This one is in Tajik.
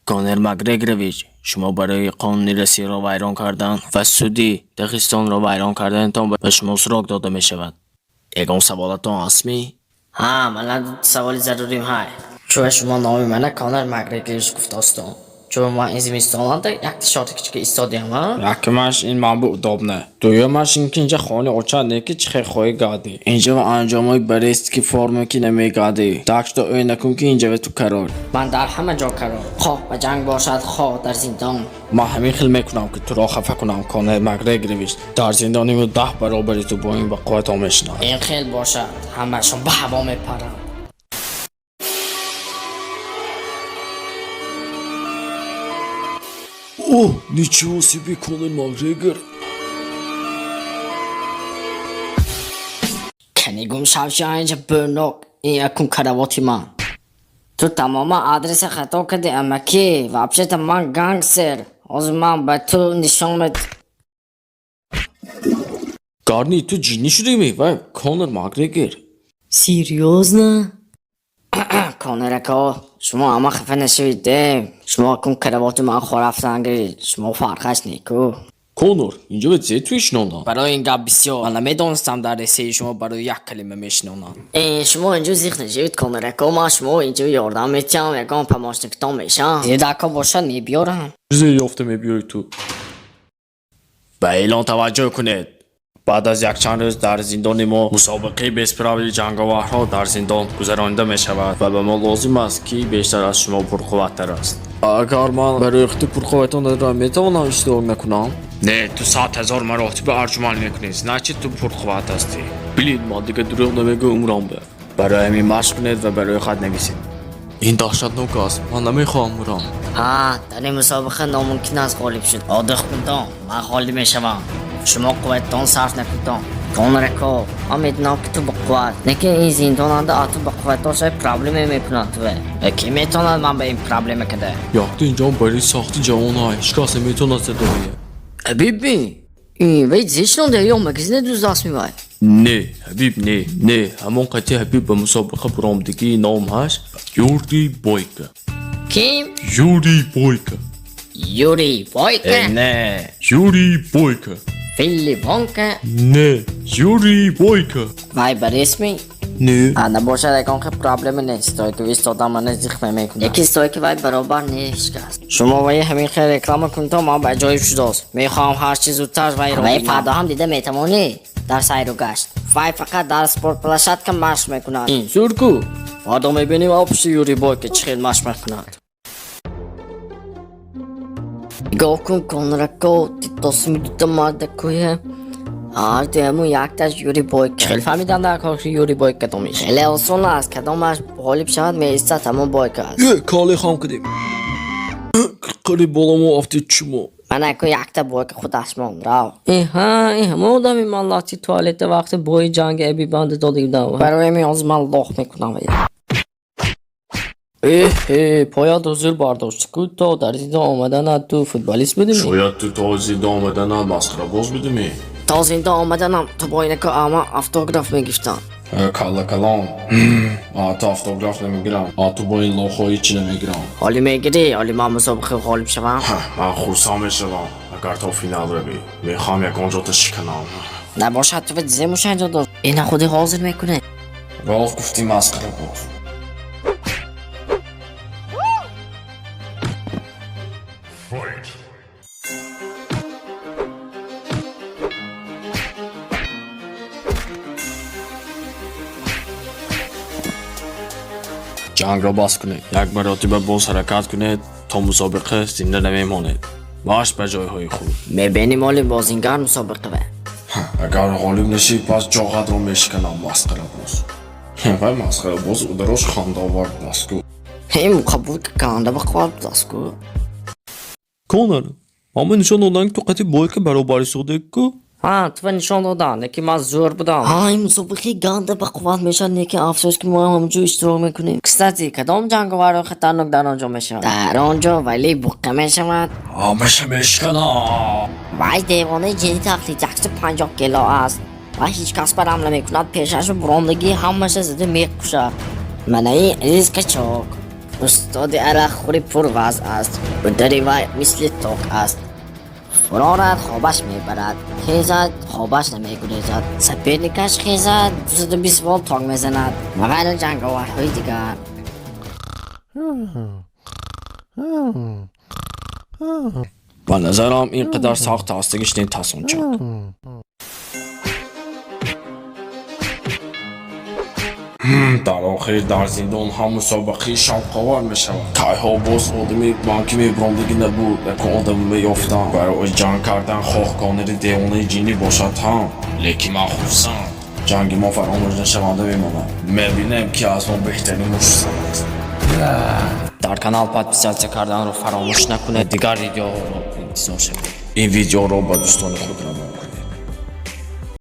Конор Макгрегорович, шумо барои қонуни Россияро вайрон кардан ва суди Дағистонро вайрон карданатон ба шумо срок дода мешавад. Ягон саволатон ҳастми? Ҳа, мана саволи зарурим ҳай. Чӯ шумо номи мана Конор Макгрегорович гуфтостон. Чӯ ман ин зимистонанда якта шортикчика истодиям, а? Якумаш ин манбу удобно. Дуюмаш ин ки инҷа хони очад не ки чӣ хел хоҳӣ гадӣ. Инҷа ва анҷомҳои барестики форме ки намегадӣ. Так что ӯй накун ки инҷа ва ту король. Ман дар ҳама ҷо король. Хоҳ ба ҷанг бошад, хоҳ дар зиндон. Ман ҳамин хел мекунам ки туро хафа кунам, Конор Макгрегорович. Дар зиндони мо 10 баробари ту бо ин ба қувватон мешинам. Ин хел бошад, ҳамашон ба ҳаво мепаранд. О, ничего себе, Конор Макгрегор. Кани гум шав инҷа бӯрнок, ин якум каравоти ман. Ту тамоман адреса хато кардӣ, амаки. Вообще-то ман гангстер. Ҳозир ман ба ту нишон мед. Гарни, ту ҷиннӣ шудӣ вай Конор Макгрегор. Серьёзно? Конор ака, шумо ҳама хафа нашавед, де. Шумо акун каравоти ман хорафтан гиред. Шумо фарқаш неку. Конор, инҷа ба зе туи шинонанд? Барои ин гап бисёр. Ман намедонистам дар Ресеи шумо барои як калима мешинонанд. Э, шумо инҷо зиқ нашавед, Конор ака. Ман шумо инҷо ёрдам метиҳам, ягон помощниктон мешам. Зедака бошад мебиёрам. Зе ёфта мебиёӣ ту. Ба эълон таваҷҷӯҳ кунед. Баъд аз якчанд рӯз дар зиндони мо мусобиқаи бесправили ҷанговарҳо дар зиндон гузаронида мешавад ва ба мо лозим аст, ки бештар аз шумо пурқувваттар аст. Агар ман барои худи пурқувватон надорам, метавонам иштирок накунам? Не, ту 100 000 маротиба арҷуман мекунӣ, значит ту пурқувват ҳастӣ. Блин, ман дига дурӯғ намегӯ умрам ба. Барои ҳамин машқ кунед ва барои хат нависед. Ин даҳшатнок аст. Ман намехоҳам мурам. Ҳа, дар ин мусобиқа номумкин аст ғолиб шуд. Одиқ кунтон, ман ғолиб мешавам. Шумо қувваттон сарф накунтон. Конор ака, ман медонам ки ту бақувват. Лекин ин зиндонанда а ту бақувваттон шавӣ проблема мекунад туве. Э, ки метавонад ман ба ин проблема када? Якта инҷо барои сахти ҷавонай. Ҳеҷ кас наметавонад задоя. Ҳабиб ми? Ин вай зе шинонда ё магазина дуздаст мевай? Не, Ҳабиб не, не, ҳамон қати Ҳабиб ба мусобиқа буромдагии номаш Юрий Бойко. Ким? Юрий Бойко. Юрий Бойко? Э, не. Юрий Бойко. Вилли Вонка? Не, Юрий Бойко. Вай баресми? Не. А набошад ягон хел проблема нест. Стойка истодан мана зиқ намекунад. Яки стойка вай баробар не ҳеҷ кас. Шумо вай ҳамин хел реклама кунто ман ба ҷоиб шудост. Мехоҳам ҳар чи зудтар вайро вай фардо ҳам дида метавонӣ дар сайру гашт. Вай фақат дар спортплощадка машқ мекунад. Ин зур ку. Фардо мебинем опушти Юрий Бойко чӣ хел машқ мекунад. Нигоҳ кун, Конор ака, дидосими дута мардакоя. Ҳар дуямун якташ Юрий Бойко. Чӣ хел фаҳмидан дар кор ки Юрий Бойко кадомиш? Хеле осон аст. Кадомаш ғолиб шавад меистад, ҳамон Бойко аст. Е, кале хам кардем. Қариб боламо афтид чумо. Мана ку якта Бойко худаш монд, рав. Иҳа, ин ҳамон одами ман лахти туалета вақти бои ҷанги Эби банда дода будам. Барои ҳамин ҳозир ман лох мекунам. Эҳе, поят ҳузур бардошт ку то дар зиндон омаданат ту футболист будими? Шояд ту то зиндон омаданат масхарабоз будими? То зиндон омаданам ту бо инако ама автограф мегирифтам. Калла калон. А ту автограф намегирам. А ту бо ин лохҳо ҳеҷ намегирам. Ҳоли мегирӣ, ҳоли ман мусобиқа ғолиб шавам. Ман хурсанд мешавам, агар то финал равӣ. Мехоҳам ягон ҷота шиканам. Набошад ту зе мушанҷо дошт. Ина худи ҳозир мекунӣ. Рост гуфтӣ, масхарабоз. Ҷангро бас кунед. Як маротиба боз ҳаракат кунед, то мусобиқа зинда намемонед. Марш ба ҷойҳои худ. Мебинем оли бозингар мусобиқа ве. Агар ғолиб нашӣ, пас ҷоғатро мешиканам, масхарабоз. Вай масхарабоз ударош хандаовар будааст ку. Ин муқабул канда ба қувват будааст ку. Конор, ман нишон додам, ки ту қати Бойко баробарӣ судӣ ку. Ҳа, ту нишон додан, лекин ман зӯр будам. Ҳа, ин мусобиқаи ганда ба қувват мешавад, лекин афсӯс ки мо ҳам ҳамҷо иштирок мекунем. Кстати, кадом ҷанговарҳои хатарнок дар он ҷо мешавад? Дар он ҷо вале буққа мешавад. Ҳамаша мешиканам. Вай девонаи ҷинни тақлид 150 кило аст. Ва ҳеҷ кас барам намекунад, пешашу бурондагӣ ҳамаша зада мекушад. Мана ин азиз качок. Устоди арақхӯри пурвазн аст. Удари вай мисли ток аст. Фурорад, хобаш мебарад, хезад, хобаш намегурезад. Соперникаш хезад, 220 волт ток мезанад ва ғайра ҷанговарҳои дигар. Ба назарам, ин қадар сахт ҳастагиш не, тасончак. Дар охир дар зиндон ҳам мусобиқаи шавқовар мешавад. Кайҳо боз одами ман ки мебиромдагӣ набуд, ягон одам меёфтам барои ҷанг кардан, хоҳ Конори девонаи ҷинӣ бошад ҳам. Лекин ман хурсанд, ҷанги мо фаромӯш нашаванда мемонад. Мебинем, ки аз мо беҳтарин муштзан аст. Дар канал подписаться карданро фаромӯш накунед, дигар видеоҳоро интизор шавед. Ин видеоро ба дӯстони худ равон.